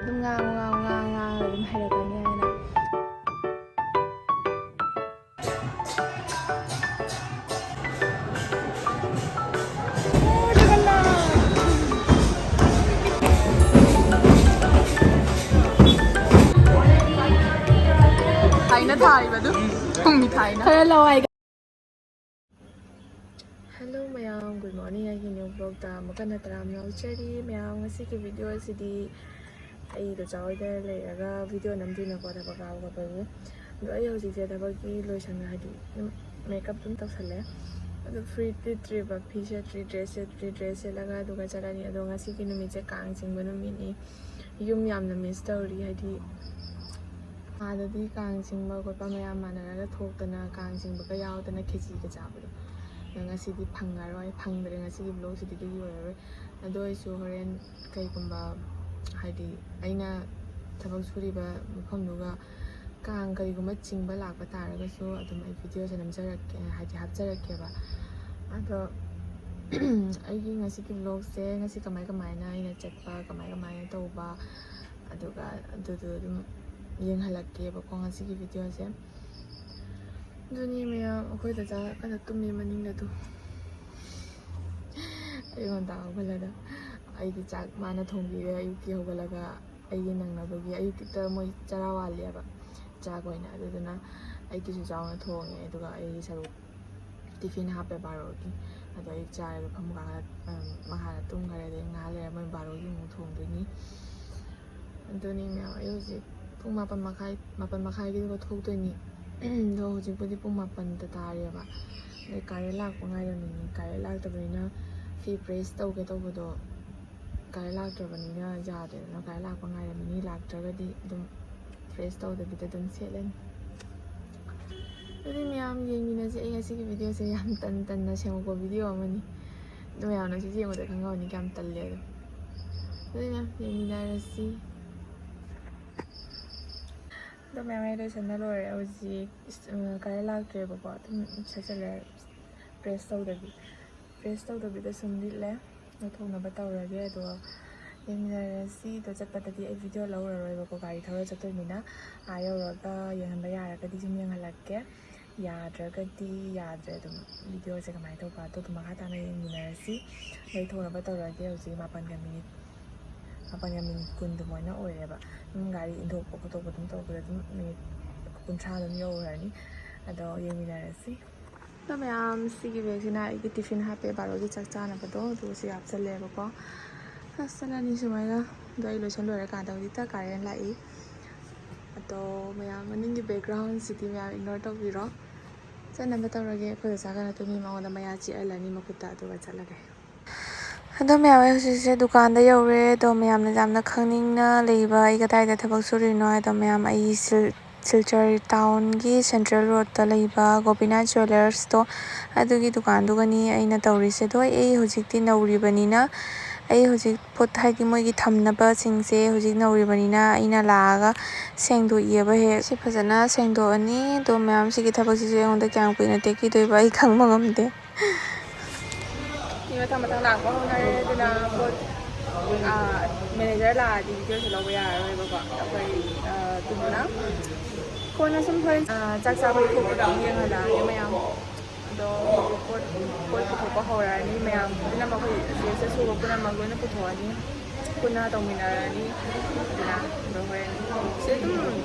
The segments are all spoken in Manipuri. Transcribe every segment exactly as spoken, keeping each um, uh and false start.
ꯑꯗꯨꯝ ꯉꯥꯡꯉꯨ ꯉꯥꯡꯉꯨ ꯉꯥꯡꯉꯨ ꯉꯥꯡꯉꯨ ꯑꯗꯨꯝ ꯍꯩꯔꯛꯀꯅꯤ ꯍꯥꯏꯅ꯫ ꯍꯥꯏꯅ ꯊꯥꯔꯤꯕꯗꯨ ꯄꯨꯡ ꯃꯤꯊꯥꯏꯅ ꯈꯔ ꯂꯋꯥꯏ꯫ Hello ꯃꯌꯥꯝ, good morning꯫ ꯑꯩꯒꯤ new vlogꯇ ꯑꯃꯨꯛ ꯍꯟꯅ ꯇꯔꯥꯝꯅ ꯑꯣꯛꯆꯔꯤ꯫ ꯃꯌꯥꯝ, ꯉꯁꯤꯒꯤ video ꯑꯁꯤꯗꯤ ꯑꯩ ꯏꯗꯣꯆꯥ ꯍꯣꯏꯗ ꯂꯩꯔꯒ video ꯅꯝꯗꯣꯏꯅꯀꯣ, ꯊꯕꯛ ꯀꯥꯕ ꯈꯣꯠꯄꯒꯤ꯫ ꯑꯗꯣ ꯑꯩ ꯍꯧꯖꯤꯛꯁꯦ ꯊꯕꯛꯀꯤ ꯂꯣꯏꯁꯪꯅ, ꯍꯥꯏꯗꯤ ꯑꯗꯨꯝ makeup ꯑꯗꯨꯝ ꯇꯧꯁꯜꯂꯦ꯫ ꯑꯗꯣ ꯐꯨꯔꯤꯠ ꯂꯤꯠꯇ꯭ꯔꯤꯕ, ꯐꯤ ꯁꯦꯠꯇ꯭ꯔꯤ, dress ꯁꯦꯠꯇ꯭ꯔꯤ, dress ꯁꯦꯠꯂꯒ ꯑꯗꯨꯒ ꯆꯠꯂꯅꯤ꯫ ꯑꯗꯣ ꯉꯁꯤꯒꯤ ꯅꯨꯃꯤꯠꯁꯦ ꯀꯥꯡ ꯆꯤꯡꯕ ꯅꯨꯃꯤꯠꯅꯤ꯫ ꯌꯨꯝ ꯌꯥꯝꯅ miss ꯇꯧꯔꯤ, ꯍꯥꯏꯗꯤ ꯑꯥꯗꯗꯤ ꯀꯥꯡ ꯆꯤꯡꯕ ꯈꯣꯠꯄ ꯃꯌꯥꯝ ꯃꯥꯟꯅꯔꯒ ꯊꯣꯛꯇꯅ, ꯀꯥꯡ ꯆꯤꯡꯕꯒ ꯌꯥꯎꯗꯅ ꯈꯦꯆꯤꯒ ꯆꯥꯕꯗꯣ꯫ ꯑꯗꯣ ꯉꯁꯤꯗꯤ ꯐꯪꯉꯔꯣꯏ, ꯐꯪꯗ꯭ꯔꯦ, ꯉꯁꯤꯒꯤ vlogꯁꯤꯗꯤ ꯑꯗꯨꯒꯤ ꯑꯣꯏꯔꯔꯣꯏ꯫ ꯑꯗꯨ ꯑꯣꯏꯔꯁꯨ ꯍꯣꯔꯦꯟ ꯀꯩꯒꯨꯝꯕ, ꯍꯥꯏꯗꯤ ꯑꯩꯅ ꯊꯕꯛ ꯁꯨꯔꯤꯕ ꯃꯐꯝꯗꯨꯒ ꯀꯥꯡ ꯀꯔꯤꯒꯨꯝꯕ ꯆꯤꯡꯕ ꯂꯥꯛꯄ ꯇꯥꯔꯒꯁꯨ ꯑꯗꯨꯝ ꯑꯩ videoꯁꯦ ꯅꯝꯖꯔꯛꯀꯦ, ꯍꯥꯏꯗꯤ ꯍꯥꯞꯆꯔꯛꯀꯦꯕ꯫ ꯑꯗꯣ ꯑꯩꯒꯤ ꯉꯁꯤꯒꯤ vlogꯁꯦ, ꯉꯁꯤ ꯀꯃꯥꯏ ꯀꯃꯥꯏꯅ ꯑꯩꯅ ꯆꯠꯄ, ꯀꯃꯥꯏ ꯀꯃꯥꯏꯅ ꯇꯧꯕ, ꯑꯗꯨꯒ ꯑꯗꯨꯗꯣ ꯑꯗꯨꯝ ꯌꯦꯡꯍꯜꯂꯛꯀꯦꯕꯀꯣ ꯉꯁꯤꯒꯤ videoꯁꯦ꯫ ꯑꯗꯨꯅꯤ ꯃꯌꯥꯝ, ꯑꯩꯈꯣꯏ ꯗꯗꯥ ꯀꯟꯅ ꯇꯨꯝꯃꯤ ꯃꯅꯤꯡꯗ ꯑꯗꯨ꯫ ꯑꯌꯨꯛ ꯉꯟꯇꯥ ꯍꯧꯒꯠꯂꯒ ꯑꯩꯒꯤ ꯆꯥꯛ ꯃꯥꯅ ꯊꯣꯡꯕꯤꯔꯦ꯫ ꯑꯌꯨꯛꯀꯤ ꯍꯧꯒꯠꯂꯒ ꯑꯩꯒꯤ ꯅꯪꯅꯕꯒꯤ, ꯑꯌꯨꯛꯇ ꯃꯣꯏ ꯆꯔꯥ ꯋꯥꯜꯂꯦꯕ ꯆꯥꯛ ꯑꯣꯏꯅ꯫ ꯑꯗꯨꯗꯨꯅ ꯑꯩꯒꯤꯁꯨ ꯆꯥꯎꯅ ꯊꯣꯡꯉꯦ, ꯑꯗꯨꯒ ꯑꯩꯒꯤ ꯁꯔꯨꯛ tiffin ꯍꯥꯞꯄꯦ ꯕꯥꯔꯣꯒꯤ꯫ ꯑꯗꯣ ꯑꯩ ꯆꯥꯔꯒ ꯐꯃꯨꯡ ꯀꯥꯈꯠꯂ-, ꯑꯝ, ꯃꯈꯥꯗ ꯇꯨꯝꯈ꯭ꯔꯦ꯫ ꯑꯗꯩ ꯉꯥꯏꯍꯥꯛ ꯂꯩꯔ ꯃꯣꯏ ꯕꯥꯔꯣꯒꯤ ꯑꯃꯨꯛ ꯊꯣꯡꯗꯣꯏꯅꯤ꯫ ꯑꯗꯨꯅꯤ ꯃꯌꯥꯝ, ꯑꯩ ꯍꯧꯖꯤꯛ ꯄꯨꯡ ꯃꯥꯄꯟ ꯃꯈꯥꯏ, ꯃꯥꯄꯟ ꯃꯈꯥꯏꯒꯤꯗꯨꯒ ꯊꯣꯛꯇꯣꯏꯅꯤ꯫ ꯑꯗꯣ ꯍꯧꯖꯤꯛꯄꯨꯗꯤ ꯄꯨꯡ ꯃꯥꯄꯟꯗ ꯇꯥꯔꯦꯕ꯫ ꯑꯗꯩ ꯀꯥꯔꯦꯟ ꯂꯥꯛꯄ ꯉꯥꯏꯔꯝꯃꯤꯅꯤ꯫ ꯀꯥꯔꯦꯟ ꯂꯥꯛꯇꯕꯅꯤꯅ ꯐꯤ press ꯇꯧꯒꯦ ꯇꯧꯕꯗꯣ ꯀꯥꯔꯦꯟ ꯂꯥꯛꯇ꯭ꯔꯕꯅꯤꯅ ꯌꯥꯗ꯭ꯔꯦꯗꯅ꯫ ꯀꯥꯔꯦꯟ ꯂꯥꯛꯄ ꯉꯥꯏꯔꯝꯃꯤꯅꯤ, ꯂꯥꯛꯇ꯭ꯔꯒꯗꯤ ꯑꯗꯨꯝ press ꯇꯧꯗꯕꯤꯗ ꯑꯗꯨꯝ ꯁꯦꯠꯂꯅꯤ꯫ ꯑꯗꯨꯗꯤ ꯃꯌꯥꯝ ꯌꯦꯡꯃꯤꯟꯅꯁꯦ꯫ ꯑꯩ ꯉꯁꯤꯒꯤ videoꯁꯦ ꯌꯥꯝ ꯇꯟ ꯇꯟꯅ ꯁꯦꯝꯃꯛꯄ video ꯑꯃꯅꯤ꯫ ꯑꯗꯨ ꯃꯌꯥꯝꯅꯁꯨ ꯌꯦꯡꯕꯗ ꯈꯪꯉꯝꯃꯅꯤ ꯀꯌꯥꯝ ꯇꯜꯂꯦ ꯑꯗꯣ꯫ ꯑꯗꯨꯗꯤ ꯃꯌꯥꯝ ꯌꯦꯡꯃꯤꯟꯅꯔꯁꯤ꯫ ꯑꯗꯣ ꯃꯌꯥꯝ ꯑꯩ ꯂꯣꯏꯁꯟꯕ ꯂꯣꯏꯔꯦ꯫ ꯍꯧꯖꯤꯛ ꯏꯁ-, ꯀꯥꯔꯦꯟ ꯂꯥꯛꯇ꯭ꯔꯦꯕꯀꯣ꯫ ꯑꯗꯨꯝ ꯁꯦꯠꯆꯜꯂꯦ꯫ Press ꯇꯧꯗꯕꯤ꯫ Press ꯇꯧꯗꯕꯤꯗ ꯁꯨꯝ ꯂꯤꯠꯂꯦ꯫ ꯂꯧꯊꯣꯛꯅꯕ ꯇꯧꯔꯒꯦ꯫ ꯑꯗꯣ ꯌꯦꯡꯃꯤꯟꯅꯔꯁꯤ꯫ ꯑꯗꯣ ꯆꯠꯄꯗꯗꯤ ꯑꯩ ꯚꯤꯗꯤꯑꯣ ꯂꯧꯔꯔꯣꯏꯕꯀꯣ, ꯒꯥꯔꯤ ꯊꯧꯔ ꯆꯠꯇꯣꯏꯅꯤꯅ꯫ ꯑꯥ ꯌꯧꯔꯒ ꯌꯦꯡꯍꯟꯕ ꯌꯥꯔꯒꯗꯤ ꯁꯨꯝ ꯌꯦꯡꯍꯜꯂꯛꯀꯦ, ꯌꯥꯗ꯭ꯔꯒꯗꯤ ꯌꯥꯗ꯭ꯔꯦ꯫ ꯑꯗꯨꯝ ꯚꯤꯗꯤꯑꯣꯁꯦ ꯀꯃꯥꯏꯅ ꯇꯧꯕ ꯑꯗꯨ ꯑꯗꯨꯝ ꯃꯈꯥ ꯇꯥꯅ ꯌꯦꯡꯃꯤꯟꯅꯔꯁꯤ꯫ ꯑꯩ ꯊꯣꯛꯅꯕ ꯇꯧꯔꯒꯦ꯫ ꯍꯧꯖꯤꯛ ꯃꯥꯄꯟꯒ ꯃꯤꯅꯤꯠ, ꯃꯥꯄꯟꯒ ꯃꯤꯅꯤꯠ ꯀꯨꯟ ꯑꯗꯨꯃꯥꯏꯅ ꯑꯣꯏꯔꯦꯕ꯫ ꯑꯗꯨꯝ ꯒꯥꯔꯤ ꯏꯟꯊꯣꯛꯄ ꯈꯣꯠꯇꯣꯛꯄ ꯑꯗꯨꯝ ꯇꯧꯕꯗ ꯑꯗꯨꯝ ꯃꯤꯅꯤꯠ ꯀꯨꯟꯊ꯭ꯔꯥ ꯑꯗꯨꯝ ꯌꯧꯔꯅꯤ꯫ ꯑꯗꯣ ꯌꯦꯡꯃꯤꯟꯅꯔꯁꯤ꯫ ꯑꯗꯣ ꯃꯌꯥꯝ, ꯁꯤꯒꯤ ꯕꯦꯒꯁꯤꯅ ꯑꯩꯒꯤ ꯇꯤꯐꯤꯟ ꯍꯥꯞꯄꯦ, ꯕꯥꯔꯣꯒꯤ ꯆꯥꯛ ꯆꯥꯅꯕꯗꯣ, ꯑꯗꯨꯒ ꯁꯤ ꯍꯥꯞꯆꯜꯂꯦꯕꯀꯣ꯫ ꯑꯁ, ꯆꯠꯂꯅꯤ ꯁꯨꯃꯥꯏꯅ꯫ ꯑꯗꯣ ꯑꯩ ꯂꯣꯏꯁꯟ ꯂꯣꯏꯔꯀꯥꯟꯗ ꯍꯧꯖꯤꯛꯇ ꯀꯥꯔꯦꯟ ꯂꯥꯛꯏ꯫ ꯑꯗꯣ ꯃꯌꯥꯝ, ꯃꯅꯤꯡꯒꯤ ꯕꯦꯛꯒ꯭ꯔꯥꯎꯟꯁꯤꯗꯤ ꯃꯌꯥꯝ ꯏꯒꯅꯣꯔ ꯇꯧꯕꯤꯔꯣ꯫ ꯆꯠꯅꯕ ꯇꯧꯔꯒꯦ꯫ ꯑꯩꯈꯣꯏ ꯑꯣꯖꯥꯒ ꯅꯠꯇꯕꯤ ꯃꯉꯣꯟꯗ ꯃꯌꯥ ꯆꯤꯛꯍꯜꯂꯅꯤ ꯃꯈꯨꯠꯇ, ꯑꯗꯨꯒ ꯆꯠꯂꯒꯦ꯫ ꯑꯗꯣ ꯃꯌꯥꯝ, ꯑꯩ ꯍꯧꯖꯤꯛꯁꯦ ꯗꯨꯀꯥꯟꯗ ꯌꯧꯔꯦ꯫ ꯑꯗꯣ ꯃꯌꯥꯝꯅ ꯌꯥꯝꯅ ꯈꯪꯅꯤꯡꯅ ꯂꯩꯕ, ꯑꯩ ꯀꯗꯥꯏꯗ ꯊꯕꯛ ꯁꯨꯔꯤꯅꯣ ꯍꯥꯏꯗꯣ, ꯃꯌꯥꯝ, ꯑꯩ ꯁꯤꯜ-, ꯁꯤꯜꯆꯔ ꯇꯥꯎꯟꯒꯤ ꯁꯦꯟꯇ꯭ꯔꯦꯜ ꯔꯣꯗꯇ ꯂꯩꯕ ꯒꯣꯄꯤꯅꯥꯊ ꯖ꯭ꯋꯦꯂꯔꯁꯇꯣ, ꯑꯗꯨꯒꯤ ꯗꯨꯀꯥꯟꯗꯨꯒꯅꯤ ꯑꯩꯅ ꯇꯧꯔꯤꯁꯦ꯫ ꯑꯗꯣ ꯑꯩ ꯍꯧꯖꯤꯛꯇꯤ ꯅꯧꯔꯤꯕꯅꯤꯅ, ꯑꯩ ꯍꯧꯖꯤꯛ ꯄꯣꯠ, ꯍꯥꯏꯗꯤ ꯃꯣꯏꯒꯤ ꯊꯝꯅꯕꯁꯤꯡꯁꯦ ꯍꯧꯖꯤꯛ ꯅꯧꯔꯤꯕꯅꯤꯅ, ꯑꯩꯅ ꯂꯥꯛꯑꯒ ꯁꯦꯡꯗꯣꯛꯑꯦꯕ ꯍꯦꯛ꯫ ꯁꯤ ꯐꯖꯅ ꯁꯦꯡꯗꯣꯛꯑꯅꯤ꯫ ꯑꯗꯣ ꯃꯌꯥꯝ, ꯁꯤꯒꯤ ꯊꯕꯛꯁꯤꯁꯨ ꯑꯩꯉꯣꯟꯗ ꯀꯌꯥꯝ ꯀꯨꯏꯅ ꯇꯦꯛꯈꯤꯗꯣꯏꯕ ꯑꯩ ꯈꯪꯕ ꯉꯝꯗꯦ꯫ ꯃꯤ ꯃꯊꯪ ꯃꯊꯪ ꯂꯥꯛꯄ ꯍꯧꯅꯔꯦ꯫ ꯑꯗꯨꯅ ꯄꯣꯠ, ꯑꯥ, ꯃꯦꯅꯦꯖꯔ ꯂꯥꯛꯑꯗꯤ ꯚꯤꯗꯤꯑꯣꯁꯦ ꯂꯧꯕ ꯌꯥꯔꯔꯣꯏꯕꯀꯣ꯫ ꯑꯩꯈꯣꯏ, ꯑꯥ, ꯑꯗꯨꯗꯨꯅ ꯀꯣꯟꯅ ꯁꯨꯝ ꯍꯣꯔꯦꯟ, ꯑꯥ, ꯆꯥꯛ ꯆꯥꯕꯒꯤ ꯊꯣꯛꯄꯗ ꯑꯃꯨꯛ ꯌꯦꯡꯍꯜꯂꯛꯑꯒꯦ ꯃꯌꯥꯝ꯫ ꯑꯗꯣ ꯍꯧꯖꯤꯛ ꯄꯣꯠ, ꯄꯣꯠ ꯄꯨꯊꯣꯛꯄ ꯍꯧꯔꯛꯑꯅꯤ ꯃꯌꯥꯝ꯫ ꯄꯨꯝꯅꯃꯛ ꯑꯩꯈꯣꯏ ꯁꯤꯗꯩꯁꯤꯗ ꯁꯨꯕ ꯄꯨꯝꯅꯃꯛ ꯂꯣꯏꯅ ꯄꯨꯊꯣꯛꯑꯅꯤ꯫ ꯄꯨꯟꯅ ꯇꯧꯃꯤꯟꯅꯔꯅꯤ꯫ ꯑꯗꯨꯅ ꯑꯗꯣ ꯍꯣꯔꯦꯟ ꯁꯤꯗ ꯑꯗꯨꯝ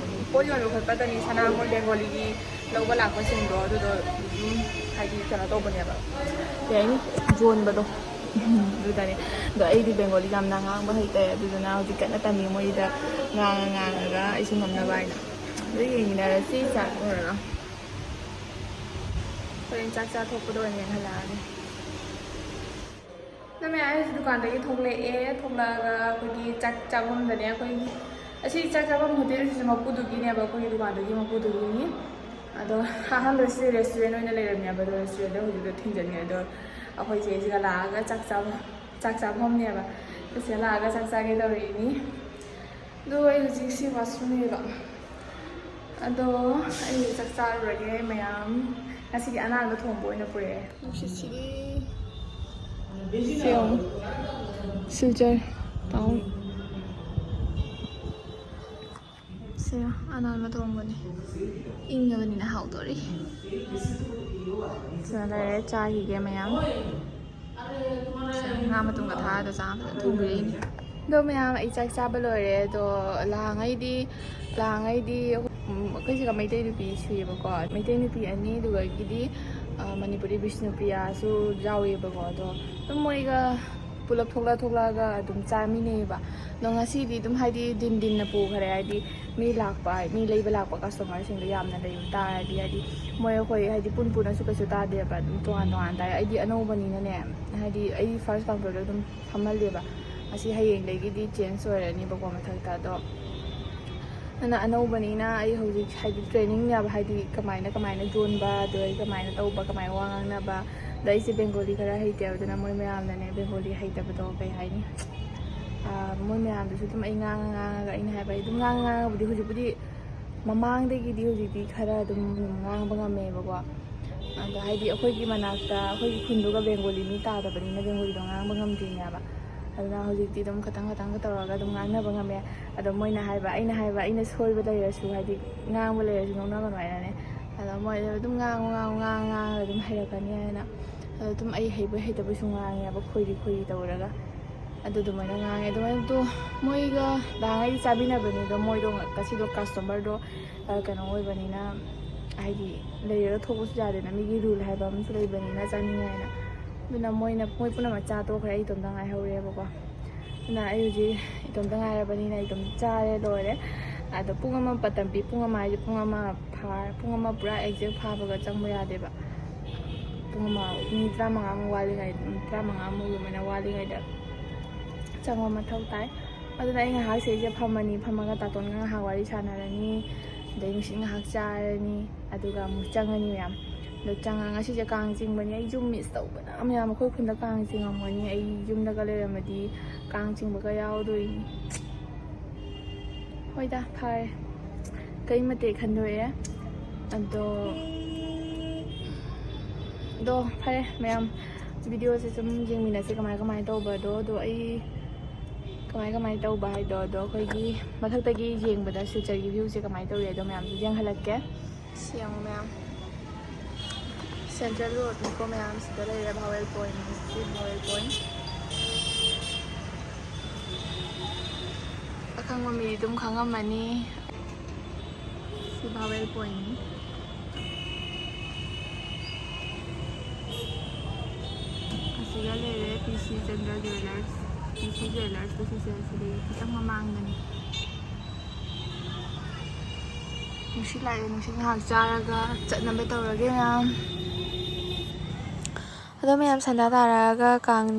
ꯄꯣꯠ ꯌꯣꯟꯕ ꯈꯣꯠꯄꯗꯅꯤ, ꯁꯅꯥ ꯃꯣꯏ ꯕꯦꯡꯒꯣꯂꯤꯒꯤ ꯂꯧꯕ ꯂꯥꯛꯄꯁꯤꯡꯗꯣ, ꯑꯗꯨꯗꯣ ꯑꯗꯨꯝ ꯍꯥꯏꯗꯤ ꯀꯩꯅꯣ ꯇꯧꯕꯅꯦꯕ, ꯀꯩ ꯍꯥꯏꯅꯤ, ꯌꯣꯟꯕꯗꯣ꯫ ꯑꯗꯨꯗꯅꯦ꯫ ꯑꯗꯣ ꯑꯩꯗꯤ ꯕꯦꯡꯒꯣꯂꯤ ꯌꯥꯝꯅ ꯉꯥꯡꯕ ꯍꯩꯇꯦ, ꯑꯗꯨꯗꯨꯅ ꯍꯧꯖꯤꯛ ꯀꯟꯅ ꯇꯝꯃꯤ ꯃꯣꯏꯗ ꯉꯥꯡꯉ ꯉꯥꯡꯉꯒ ꯑꯩꯁꯨ ꯉꯝꯅꯕ ꯍꯥꯏꯅ꯫ ꯑꯗꯨ ꯌꯦꯡꯃꯤꯟꯅꯔꯁꯤ ꯆꯥꯛ ꯂꯣꯏꯔꯒ꯫ ꯍꯣꯔꯦꯟ ꯆꯥꯛ ꯆꯥ ꯊꯣꯛꯄꯗ ꯑꯣꯏꯅ ꯌꯦꯡꯍꯜꯂꯛꯑꯒꯦ꯫ ꯑꯗꯣ ꯃꯌꯥꯝ, ꯑꯩ ꯍꯧꯖꯤꯛ ꯗꯨꯀꯥꯟꯗꯒꯤ ꯊꯣꯛꯂꯛꯑꯦ꯫ ꯊꯣꯛꯂꯛꯑꯒ ꯑꯩꯈꯣꯏꯒꯤ ꯆꯥꯛ ꯆꯥꯐꯝꯗꯅꯦ, ꯑꯩꯈꯣꯏꯒꯤ ꯑꯁꯤ ꯆꯥꯛ ꯆꯥꯐꯝ ꯍꯣꯇꯦꯜꯁꯤꯁꯨ ꯃꯄꯨꯗꯨꯒꯤꯅꯦꯕ, ꯑꯩꯈꯣꯏꯒꯤ ꯗꯨꯀꯥꯟꯗꯨꯒꯤ ꯃꯄꯨꯗꯨꯒꯤꯅꯤ꯫ ꯑꯗꯣ ꯑꯍꯥꯟꯕꯗ ꯁꯤꯗꯤ ꯔꯦꯁꯇꯨꯔꯦꯟ ꯑꯣꯏꯅ ꯂꯩꯔꯝꯃꯦꯕ, ꯑꯗꯣ ꯔꯦꯁꯇꯨꯔꯦꯟꯗ ꯍꯧꯖꯤꯛꯇꯣ ꯊꯤꯡꯖꯤꯟꯈ꯭ꯔꯦ꯫ ꯑꯗꯣ ꯑꯩꯈꯣꯏ ꯆꯦꯁꯤꯒ ꯂꯥꯛꯑꯒ ꯆꯥꯛ ꯆꯥꯕ, ꯆꯥꯛ ꯆꯥꯐꯝꯅꯦꯕ꯫ ꯑꯩꯈꯣꯏ ꯆꯦ ꯂꯥꯛꯑꯒ ꯆꯥꯛ ꯆꯥꯒꯦ ꯇꯧꯔꯛꯏꯅꯤ꯫ ꯑꯗꯣ ꯑꯩ ꯍꯧꯖꯤꯛ ꯁꯤ ꯋꯥꯁꯔꯨꯝꯅꯦꯕ꯫ ꯑꯗꯣ ꯑꯩ ꯆꯥꯛ ꯆꯥꯔꯨꯔꯒꯦ ꯃꯌꯥꯝ꯫ ꯉꯁꯤꯗꯤ ꯑꯅꯥꯟꯕ ꯊꯣꯡꯕ ꯑꯣꯏꯅ ꯄꯨꯔꯛꯑꯦ꯫ ꯅꯨꯡꯁꯤꯠꯁꯤꯗꯤ ꯁꯤ ꯌꯦꯡꯉꯨ꯫ ꯁꯤꯜꯆꯔ꯫ ꯁꯤ ꯑꯅꯥꯟꯕ ꯊꯣꯡꯕꯅꯤ꯫ ꯏꯪꯉꯕꯅꯤꯅ ꯍꯥꯎꯗꯣꯔꯤ꯫ ꯁꯤꯗ ꯂꯩꯔꯦ, ꯆꯥꯈꯤꯒꯦ ꯃꯌꯥꯝ꯫ ꯁꯤ ꯉꯥ ꯃꯇꯨꯝꯒ ꯊꯥꯛꯑꯒ ꯆꯥ ꯐꯖꯅ ꯊꯣꯡꯕꯤꯔꯛꯏꯅꯦ꯫ ꯑꯗꯣ ꯃꯌꯥꯝ, ꯑꯩ ꯆꯥꯛ ꯆꯥꯕ ꯂꯣꯏꯔꯦ꯫ ꯑꯗꯣ ꯂꯥꯡꯉꯩꯗꯤ ꯂꯥꯡꯉꯩꯗꯤ ꯑꯩꯈꯣꯏꯁꯤꯒ ꯃꯩꯇꯩ ꯅꯨꯄꯤ ꯁꯨꯏꯌꯦꯕꯀꯣ꯫ ꯃꯩꯇꯩ ꯅꯨꯄꯤ ꯑꯅꯤ, ꯑꯗꯨꯗꯒꯤꯗꯤ ꯃꯅꯤꯄꯨꯔꯤ ꯕꯤꯁꯅꯨꯄ꯭ꯔꯤꯌꯥꯁꯨ ꯌꯥꯎꯋꯦꯕꯀꯣ꯫ ꯑꯗꯣ ꯑꯗꯨꯝ ꯃꯣꯏꯒ ꯄꯨꯂꯞ ꯊꯣꯛꯂꯛ ꯊꯣꯛꯂꯛꯑꯒ ꯑꯗꯨꯝ ꯆꯥꯃꯤꯟꯅꯩꯌꯦꯕ꯫ ꯑꯗꯣ ꯉꯁꯤꯗꯤ ꯑꯗꯨꯝ, ꯍꯥꯏꯗꯤ, ꯗꯤꯟ ꯗꯤꯟꯅ ꯄꯨꯈ꯭ꯔꯦ꯫ ꯍꯥꯏꯗꯤ ꯃꯤ ꯂꯥꯛꯄ, ꯃꯤ ꯂꯩꯕ ꯂꯥꯛꯄ ꯀꯁꯇꯃꯔꯁꯤꯡꯗꯣ ꯌꯥꯝꯅ ꯂꯩꯕ ꯇꯥꯔꯗꯤ, ꯍꯥꯏꯗꯤ ꯃꯣꯏ ꯑꯩꯈꯣꯏ, ꯍꯥꯏꯗꯤ, ꯄꯨꯟ ꯄꯨꯟꯅꯁꯨ ꯀꯩꯁꯨ ꯇꯥꯗꯦꯕ, ꯑꯗꯨꯝ ꯇꯣꯉꯥꯟ ꯇꯣꯉꯥꯟ ꯇꯥꯏ꯫ ꯑꯩꯗꯤ ꯑꯅꯧꯕꯅꯤꯅꯅꯦ, ꯍꯥꯏꯗꯤ ꯑꯩ ꯐꯥꯔꯁ ꯀꯥꯎꯟꯇꯔꯗ ꯑꯗꯨꯝ ꯐꯝꯍꯜꯂꯦꯕ꯫ ꯑꯁꯤ ꯍꯌꯦꯡꯗꯒꯤꯗꯤ ꯆꯦꯟꯖ ꯑꯣꯏꯔꯅꯤꯕꯀꯣ ꯃꯊꯛꯇ꯫ ꯑꯗꯣ ꯑꯗꯨꯅ ꯑꯅꯧꯕꯅꯤꯅ ꯑꯩ ꯍꯧꯖꯤꯛ, ꯍꯥꯏꯗꯤ, ꯇ꯭ꯔꯦꯅꯤꯡꯅꯦꯕ, ꯍꯥꯏꯗꯤ ꯀꯃꯥꯏꯅ ꯀꯃꯥꯏꯅ ꯌꯣꯟꯕ, ꯑꯗꯨꯗꯩ ꯀꯃꯥꯏꯅ ꯇꯧꯕ, ꯀꯃꯥꯏꯅ ꯋꯥ ꯉꯥꯡꯅꯕ꯫ ꯑꯗ ꯑꯩꯁꯦ ꯕꯦꯡꯒꯣꯂꯤ ꯈꯔ ꯍꯩꯇꯦꯕ, ꯑꯗꯨꯅ ꯃꯣꯏ ꯃꯌꯥꯝꯅꯅꯦ, ꯕꯦꯡꯒꯣꯂꯤ ꯍꯩꯇꯕꯗꯣ ꯀꯩ ꯍꯥꯏꯅꯤ, ꯃꯣꯏ ꯃꯌꯥꯝꯗꯨꯁꯨ ꯑꯗꯨꯝ ꯑꯩ ꯉꯥꯡꯉ ꯉꯥꯡꯉꯒ, ꯑꯩꯅ ꯍꯥꯏꯕ, ꯑꯩ ꯑꯗꯨꯝ ꯉꯥꯡꯉ ꯉꯥꯡꯉꯕꯨꯗꯤ ꯍꯧꯖꯤꯛꯄꯨꯗꯤ, ꯃꯃꯥꯡꯗꯒꯤꯗꯤ ꯍꯧꯖꯤꯛꯇꯤ ꯈꯔ ꯑꯗꯨꯝ ꯉꯥꯡꯕ ꯉꯝꯃꯦꯕꯀꯣ꯫ ꯑꯗꯣ ꯍꯥꯏꯗꯤ ꯑꯩꯈꯣꯏꯒꯤ ꯃꯅꯥꯛꯇ, ꯑꯩꯈꯣꯏꯒꯤ ꯈꯨꯟꯗꯨꯒ ꯕꯦꯡꯒꯣꯂꯤ ꯃꯤ ꯇꯥꯗꯕꯅꯤꯅ ꯕꯦꯡꯒꯣꯂꯤꯗꯣ ꯉꯥꯡꯕ ꯉꯝꯗ꯭ꯔꯤꯅꯦꯕ꯫ ꯑꯗꯨꯅ ꯍꯧꯖꯤꯛꯇꯤ ꯑꯗꯨꯝ ꯈꯇꯪ ꯈꯇꯪꯒ ꯇꯧꯔꯒ ꯑꯗꯨꯝ ꯉꯥꯡꯅꯕ ꯉꯝꯃꯦ꯫ ꯑꯗꯣ ꯃꯣꯏꯅ ꯍꯥꯏꯕ, ꯑꯩꯅ ꯍꯥꯏꯕ, ꯑꯩꯅ ꯁꯣꯏꯕ ꯂꯩꯔꯁꯨ, ꯍꯥꯏꯗꯤ ꯉꯥꯡꯕ ꯂꯩꯔꯁꯨ ꯅꯣꯛꯅꯒꯅꯨ ꯍꯥꯏꯅꯅꯦ꯫ ꯑꯗꯣ ꯃꯣꯏ ꯑꯗꯨꯝ ꯉꯥꯡꯉꯨ, ꯉꯥꯡꯉꯨ, ꯉꯥꯡꯉꯨ, ꯉꯥꯡꯉꯒ ꯑꯗꯨꯝ ꯍꯩꯔꯛꯀꯅꯤ ꯍꯥꯏꯅ꯫ ꯑꯗꯣ ꯑꯗꯨꯝ ꯑꯩ ꯍꯩꯕꯣꯏ ꯍꯩꯇꯕꯣꯏꯁꯨ ꯉꯥꯡꯉꯦꯕ, ꯈꯣꯏꯔꯤ ꯈꯣꯏꯔꯤ ꯇꯧꯔꯒ꯫ ꯑꯗꯨ ꯑꯗꯨꯃꯥꯏꯅ ꯉꯥꯡꯉꯦ꯫ ꯑꯗꯨꯃꯥꯏꯅ ꯑꯗꯣ ꯃꯣꯏꯒ ꯅꯍꯥꯟꯒꯩꯗꯤ ꯆꯥꯃꯤꯟꯅꯕꯅꯦ, ꯑꯗꯣ ꯃꯣꯏꯗꯣ ꯉ-, ꯉꯁꯤꯗꯣ ꯀꯁꯇꯃꯔꯗꯣ, ꯑ, ꯀꯩꯅꯣ ꯑꯣꯏꯕꯅꯤꯅ, ꯍꯥꯏꯗꯤ ꯂꯩꯔꯒ ꯊꯣꯛꯄꯁꯨ ꯌꯥꯗꯦꯅ, ꯃꯤꯒꯤ ꯔꯨꯜ ꯍꯥꯏꯕ ꯑꯃꯁꯨ ꯂꯩꯕꯅꯤꯅ ꯆꯥꯅꯤꯡꯉꯦ ꯍꯥꯏꯅ꯫ ꯑꯗꯨꯅ ꯃꯣꯏꯅ, ꯃꯣꯏ ꯄꯨꯝꯅꯃꯛ ꯆꯥ ꯇꯣꯛꯈ꯭ꯔꯦ, ꯑꯩ ꯏꯇꯣꯝꯇ ꯉꯥꯏꯍꯧꯔꯦꯕꯀꯣ꯫ ꯑꯗꯨꯅ ꯑꯩ ꯍꯧꯖꯤꯛ ꯏꯇꯣꯝꯇ ꯉꯥꯏꯔꯕꯅꯤꯅ ꯑꯩ ꯏꯇꯣꯝꯇ ꯆꯥꯔꯦ, ꯂꯣꯏꯔꯦ꯫ ꯑꯗꯣ ꯄꯨꯡ ꯑꯃ ꯃꯇꯝ ꯄꯤ, ꯄꯨꯡ ꯑꯃ ꯍꯥꯏꯁꯦ ꯄꯨꯡ ꯑꯃ ꯐꯥꯔ-, ꯄꯨꯡ ꯑꯃ ꯄꯨꯔꯥ ꯑꯦꯛꯖꯦꯛ ꯐꯥꯕꯒ ꯆꯪꯕ ꯌꯥꯗꯦꯕ꯫ ꯄꯨꯡ ꯑꯃ, ꯃꯤꯅꯤꯠ ꯇꯔꯥꯃꯉꯥꯃꯨꯛ ꯋꯥꯠꯂꯤꯉꯩ-, ꯇꯔꯥꯃꯉꯥꯃꯨꯛ ꯑꯗꯨꯃꯥꯏꯅ ꯋꯥꯠꯂꯤꯉꯩꯗ ꯆꯪꯕ ꯃꯊꯧ ꯇꯥꯏ꯫ ꯑꯗꯨꯅ ꯑꯩ ꯉꯥꯏꯍꯥꯛ ꯁꯤꯗꯩꯁꯤꯗ ꯐꯝꯃꯅꯤ, ꯐꯝꯃꯒ ꯇꯥꯇꯣꯟꯒ ꯉꯥꯏꯍꯥꯛ ꯋꯥꯔꯤ ꯁꯥꯟꯅꯔꯅꯤ, ꯑꯗꯩ ꯅꯨꯡꯁꯤꯠ ꯉꯥꯏꯍꯥꯛ ꯆꯥꯔꯅꯤ, ꯑꯗꯨꯒ ꯑꯃꯨꯛ ꯆꯪꯉꯅꯤ ꯃꯌꯥꯝ꯫ ꯑꯗꯣ ꯆꯪꯉ-, ꯉꯁꯤꯁꯦ ꯀꯥꯡ ꯆꯤꯡꯕꯅꯤ, ꯑꯩ ꯌꯨꯝ ꯃꯤꯁ ꯇꯧꯕꯅ ꯃꯌꯥꯝ꯫ ꯑꯩꯈꯣꯏ ꯈꯨꯟꯗ ꯀꯥꯡ ꯆꯤꯡꯉꯝꯒꯅꯤ, ꯑꯩ ꯌꯨꯝꯗꯒ ꯂꯩꯔꯝꯃꯗꯤ ꯀꯥꯡ ꯆꯤꯡꯕꯒ ꯌꯥꯎꯗꯣꯏꯅꯤ꯫ ꯍꯣꯏꯗ, ꯐꯔꯦ, ꯀꯩ ꯃꯇꯦꯛ ꯈꯟꯗꯣꯛꯑꯦ꯫ ꯑꯗꯣ, ꯑꯗꯣ ꯐꯔꯦ ꯃꯌꯥꯝ, ꯚꯤꯗꯤꯑꯣꯁꯦ ꯁꯨꯝ ꯌꯦꯡꯃꯤꯟꯅꯁꯦ, ꯀꯃꯥꯏ ꯀꯃꯥꯏꯅ ꯇꯧꯕꯗꯣ꯫ ꯑꯗꯣ ꯑꯩ ꯀꯃꯥꯏ ꯀꯃꯥꯏ ꯇꯧꯕ ꯍꯥꯏꯗꯣ, ꯑꯗꯣ ꯑꯩꯈꯣꯏꯒꯤ ꯃꯊꯛꯇꯒꯤ ꯌꯦꯡꯕꯗ ꯁꯤꯜꯆꯔꯒꯤ ꯚ꯭ꯌꯨꯁꯦ ꯀꯃꯥꯏꯅ ꯇꯧꯔꯤ ꯑꯗꯣ ꯃꯌꯥꯝꯁꯨ ꯌꯦꯡꯍꯜꯂꯛꯀꯦ꯫ ꯁꯤ ꯌꯦꯡꯉꯣ ꯃꯌꯥꯝ, ꯁꯦꯟꯇ꯭ꯔꯦꯜ ꯔꯣꯗꯅꯤꯀꯣ ꯃꯌꯥꯝ, ꯁꯤꯗ ꯂꯩꯔꯦ ꯚꯥꯋꯦꯜ ꯄꯣꯏꯟ, ꯁꯤ ꯚꯥꯋꯦꯜ ꯄꯣꯏꯟ꯫ ꯑꯈꯪꯕ ꯃꯤꯗꯤ ꯑꯗꯨꯝ ꯈꯪꯉꯝꯃꯅꯤ꯫ ꯁꯤ ꯚꯥꯋꯦꯜ ꯄꯣꯏꯟꯅꯤ꯫ ꯑꯁꯤꯗ ꯂꯩꯔꯦ ꯄꯤ ꯁꯤ ꯆꯟꯗ꯭ꯔ ꯖꯨꯋꯦꯂꯔꯁ꯫ ꯄꯤ ꯁꯤ ꯖꯨꯋꯦꯂꯔꯁꯇꯣ ꯁꯤꯁꯦ ꯑꯁꯤꯗꯒꯤ ꯈꯤꯇꯪ ꯃꯃꯥꯡꯗꯅꯤ꯫ ꯅꯨꯡꯁꯤꯠ ꯂꯥꯛꯑꯦ, ꯅꯨꯡꯁꯤꯠ ꯉꯥꯏꯍꯥꯛ ꯆꯥꯔꯒ ꯆꯠꯅꯕ ꯇꯧꯔꯒꯦ ꯃꯌꯥꯝ꯫ ꯑꯗꯣ ꯃꯌꯥꯝ ꯁꯟꯗꯥ ꯇꯥꯔꯛꯑꯒ ꯀꯥꯡ,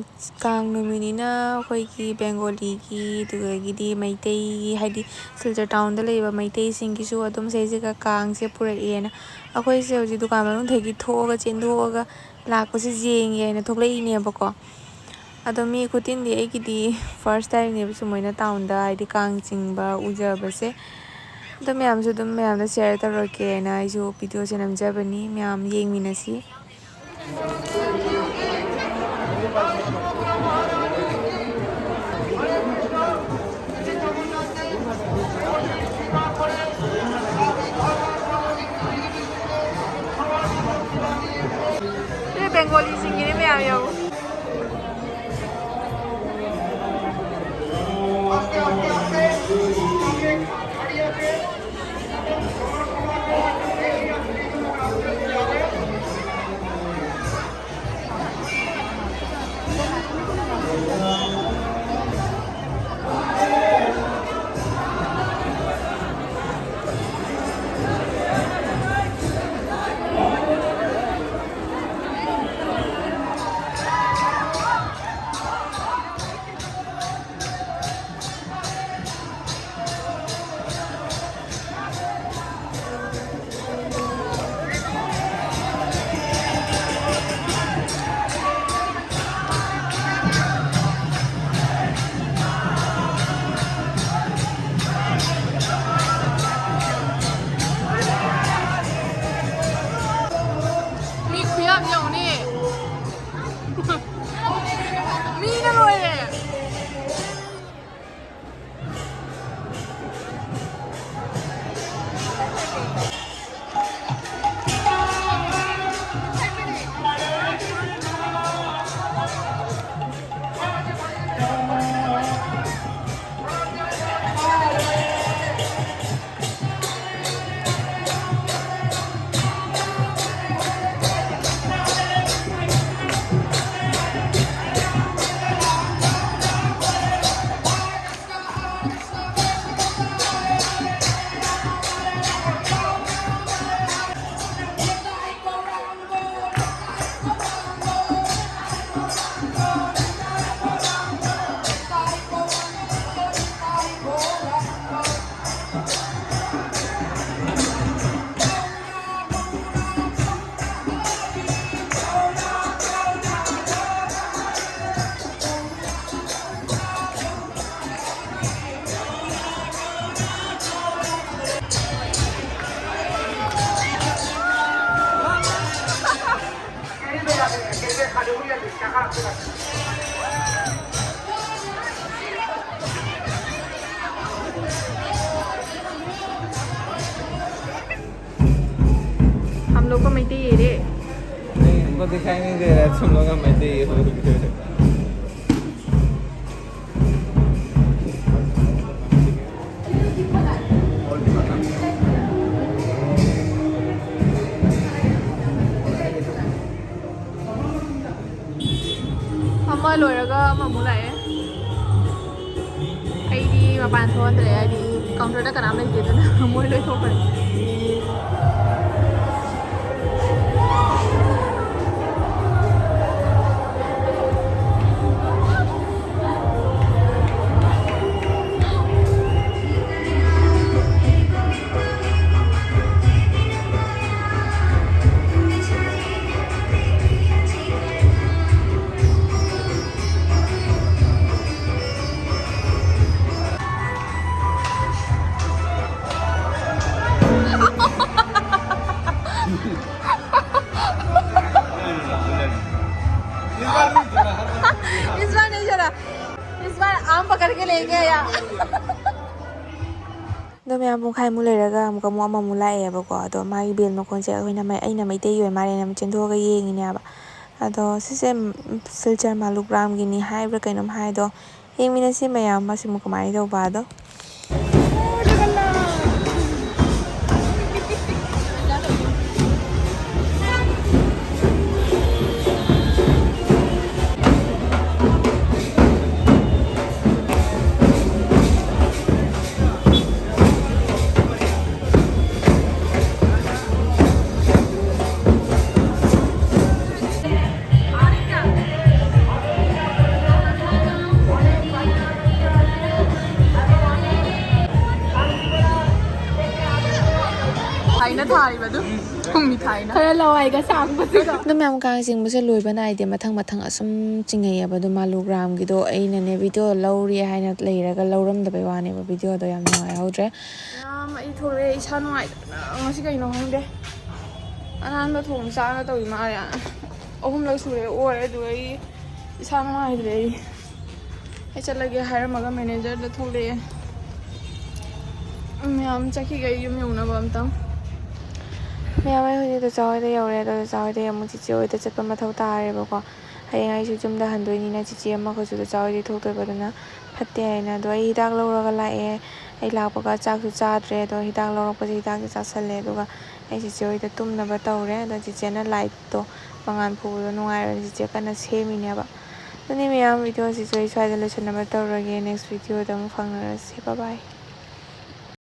ꯀꯥꯡ ꯅꯨꯃꯤꯠꯅꯤꯅ ꯑꯩꯈꯣꯏꯒꯤ ꯕꯦꯡꯒꯣꯂꯤꯒꯤ, ꯑꯗꯨꯗꯒꯤꯗꯤ ꯃꯩꯇꯩꯒꯤ, ꯍꯥꯏꯗꯤ ꯁꯤꯜꯆꯔ ꯇꯥꯎꯟꯗ ꯂꯩꯕ ꯃꯩꯇꯩꯁꯤꯡꯒꯤꯁꯨ ꯑꯗꯨꯝ ꯁꯤꯗꯩꯁꯤꯗ ꯀꯥꯡꯁꯦ ꯄꯨꯔꯛꯑꯦꯅ ꯑꯩꯈꯣꯏꯁꯦ ꯍꯧꯖꯤꯛ ꯗꯨꯀꯥꯟ ꯃꯅꯨꯡꯗꯒꯤ ꯊꯣꯛꯑꯒ, ꯆꯦꯟꯊꯣꯛꯑꯒ ꯂꯥꯛꯄꯁꯦ ꯌꯦꯡꯒꯦ ꯍꯥꯏꯅ ꯊꯣꯛꯂꯛꯏꯅꯦꯕꯀꯣ꯫ ꯑꯗꯣ ꯃꯤ ꯈꯨꯇꯤꯟꯗꯤ ꯑꯩꯒꯤꯗꯤ ꯐꯥꯔꯁ ꯇꯥꯏꯝꯅꯦꯕ ꯁꯨꯃꯥꯏꯅ ꯇꯥꯎꯟꯗ ꯍꯥꯏꯗꯤ ꯀꯥꯡ ꯆꯤꯡꯕ ꯎꯖꯕꯁꯦ꯫ ꯑꯗꯣ ꯃꯌꯥꯝꯁꯨ ꯑꯗꯨꯝ ꯃꯌꯥꯝꯗ ꯁꯤꯌꯔ ꯇꯧꯔꯛꯀꯦꯅ ꯑꯩꯁꯨ ꯚꯤꯗꯤꯑꯣꯁꯦ ꯅꯝꯖꯕꯅꯤ꯫ ꯃꯌꯥꯝ ꯌꯦꯡꯃꯤꯟꯅꯁꯤ꯫ ꯁꯤ ꯕꯦꯡꯒꯣꯂꯤꯁꯤꯡꯒꯤꯅꯦ ꯃꯌꯥꯝ ꯌꯦꯡꯉꯨ꯫ ꯃꯩꯇꯩ ꯌꯦꯔꯦ꯫ नहीं, हमको दिखाई नहीं दे रहा है तुम लोग का मैत्री ये हो। ꯑꯃ ꯂꯣꯏꯔꯒ ꯑꯃꯃꯨꯛ ꯂꯥꯛꯑꯦ꯫ ꯑꯩꯗꯤ ꯃꯄꯥꯟ ꯊꯣꯛꯍꯟꯗ꯭ꯔꯦ, ꯍꯥꯏꯗꯤ counter ꯗ ꯀꯅꯥꯝ ꯂꯩꯇꯦ, ꯑꯗꯨꯅ ꯃꯣꯏ ꯂꯣꯏ ꯊꯣꯛꯈ꯭ꯔꯦ꯫ इस बार नहीं चला। इस बार आम पकड़ के लेके आया। ꯑꯗꯣ ꯃꯌꯥꯝ ꯄꯨꯡꯈꯥꯏꯃꯨꯛ ꯂꯩꯔꯒ ꯑꯃꯨꯛꯀ ꯑꯃꯨꯛ ꯑꯃꯃꯨꯛ ꯂꯥꯛꯑꯦꯕꯀꯣ꯫ ꯑꯗꯣ ꯃꯥꯒꯤ bell ꯃꯈꯣꯟꯁꯦ ꯑꯩꯈꯣꯏꯅ ꯃꯩ-, ꯑꯩꯅ ꯃꯩꯇꯩꯒꯤ ꯑꯣꯏ ꯃꯥꯜꯂꯦꯅ ꯑꯃꯨꯛ ꯆꯦꯟꯊꯣꯛꯑꯒ ꯌꯦꯡꯉꯤꯅꯦꯕ꯫ ꯑꯗꯣ ꯁꯤꯁꯦ, ꯎꯝ, ꯁꯤꯜꯆꯔ ꯃꯥꯂꯨꯒ꯭ꯔꯥꯝꯒꯤꯅꯤ ꯍꯥꯏꯕ꯭ꯔꯥ ꯀꯩꯅꯣꯝ ꯍꯥꯏꯗꯣ꯫ ꯌꯦꯡꯃꯤꯟꯅꯁꯤ ꯃꯌꯥꯝ ꯃꯁꯤꯕꯨ ꯀꯃꯥꯏꯅ ꯇꯧꯕꯗꯣ꯫ ꯊꯥꯏꯅ ꯊꯥꯔꯤꯕꯗꯨ꯫ ꯊꯨꯝꯃꯤ ꯊꯥꯏꯅ꯫ ꯈꯔ ꯂꯋꯥꯏꯒ ꯁꯥꯡꯕꯁꯤꯒ꯫ ꯑꯗꯨ ꯃꯌꯥꯝ ꯀꯥꯡ ꯆꯤꯡꯕꯁꯦ ꯂꯣꯏꯕ ꯅꯥꯏꯗꯦ, ꯃꯊꯪ ꯃꯊꯪ ꯑꯁꯨꯝ ꯆꯤꯡꯉꯩꯌꯦꯕ꯫ ꯑꯗꯨ ꯃꯥꯂꯨꯒ꯭ꯔꯥꯝꯒꯤꯗꯣ ꯑꯩꯅꯅꯦ video ꯂꯧꯔꯤ ꯍꯥꯏꯅ ꯂꯩꯔꯒ ꯂꯧꯔꯝꯗꯕꯩ ꯋꯥꯅꯦꯕ, video ꯗꯣ ꯌꯥꯝ ꯅꯨꯡꯉꯥꯏꯍꯧꯗ꯭ꯔꯦ꯫ ꯃꯌꯥꯝ ꯑꯩ ꯊꯣꯛꯂꯛꯑꯦ, ꯏꯁꯥ ꯅꯨꯡꯉꯥꯏꯇꯗꯅ ꯉꯁꯤ ꯀꯩꯅꯣ ꯈꯪꯗꯦ꯫ ꯑꯅꯥꯟꯕ ꯊꯣꯡ ꯆꯥꯅ ꯇꯧꯔꯤ ꯃꯥꯜꯂꯦ꯫ ꯑꯍꯨꯝꯂꯛ ꯁꯨꯔꯦ ꯑꯣꯔꯦ, ꯑꯗꯨꯒ ꯑꯩ ꯏꯁꯥ ꯅꯨꯡꯉꯥꯏꯇ꯭ꯔꯦ꯫ ꯑꯩ, ꯑꯩ ꯆꯠꯂꯒꯦ ꯍꯥꯏꯔꯝꯃꯒ manager ꯗ ꯊꯣꯛꯂꯛꯑꯦ꯫ ꯃꯌꯥꯝ ꯆꯠꯈꯤꯒꯦ ꯑꯩ ꯌꯨꯝ ꯌꯧꯅꯕ ꯑꯝꯇꯪ꯫ ꯃꯌꯥꯝ, ꯑꯩ ꯍꯧꯖꯤꯛ ꯆꯆꯥ ꯍꯣꯏꯗ ꯌꯧꯔꯦ꯫ ꯑꯗꯣ ꯆꯆꯥ ꯍꯣꯏꯗꯒꯤ ꯑꯃꯨꯛ ꯆꯤꯆꯦ ꯍꯣꯏꯗ ꯆꯠꯄ ꯃꯊꯧ ꯇꯥꯔꯦꯕꯀꯣ꯫ ꯍꯌꯦꯡ ꯑꯩꯁꯨ ꯌꯨꯝꯗ ꯍꯟꯗꯣꯏꯅꯤꯅ ꯆꯤꯆꯦ ꯑꯃꯈꯛꯁꯨ ꯆꯆꯥ ꯍꯣꯏꯗꯒꯤ ꯊꯣꯛꯇꯣꯏꯕ, ꯑꯗꯨꯅ ꯐꯠꯇꯦ ꯍꯥꯏꯅ꯫ ꯑꯗꯣ ꯑꯩ ꯍꯤꯗꯥꯛ ꯂꯧꯔꯒ ꯂꯥꯛꯑꯦ꯫ ꯑꯩ ꯂꯥꯛꯄꯒ ꯆꯥꯛꯁꯨ ꯆꯥꯗ꯭ꯔꯦ꯫ ꯑꯗꯣ ꯍꯤꯗꯥꯛ ꯂꯧꯔꯛꯄꯁꯦ ꯍꯤꯗꯥꯛꯁꯦ ꯆꯥꯁꯜꯂꯦ꯫ ꯑꯗꯨꯒ ꯑꯩ ꯆꯤꯆꯦ ꯍꯣꯏꯗ ꯇꯨꯝꯅꯕ ꯇꯧꯔꯦ꯫ ꯑꯗꯣ ꯆꯤꯆꯦꯅ ꯂꯥꯏꯠꯇꯣ ꯃꯉꯥꯜ ꯐꯨꯕꯗꯣ ꯅꯨꯡꯉꯥꯏꯔꯣꯏꯅ ꯆꯤꯆꯦ ꯀꯟꯅ ꯁꯦꯝꯃꯤꯅꯦꯕ꯫ ꯑꯗꯨꯅꯤ ꯃꯌꯥꯝ, ꯚꯤꯗꯤꯑꯣꯁꯤꯁꯨ ꯑꯩ ꯁ꯭ꯋꯥꯏꯗ ꯂꯣꯏꯁꯤꯟꯅꯕ ꯇꯧꯔꯒꯦ꯫ ꯅꯦꯛꯁ ꯚꯤꯗꯤꯑꯣꯗ ꯑꯃꯨꯛ ꯐꯪꯅꯔꯁꯤ꯫ ꯕꯥꯏ ꯕꯥꯏ꯫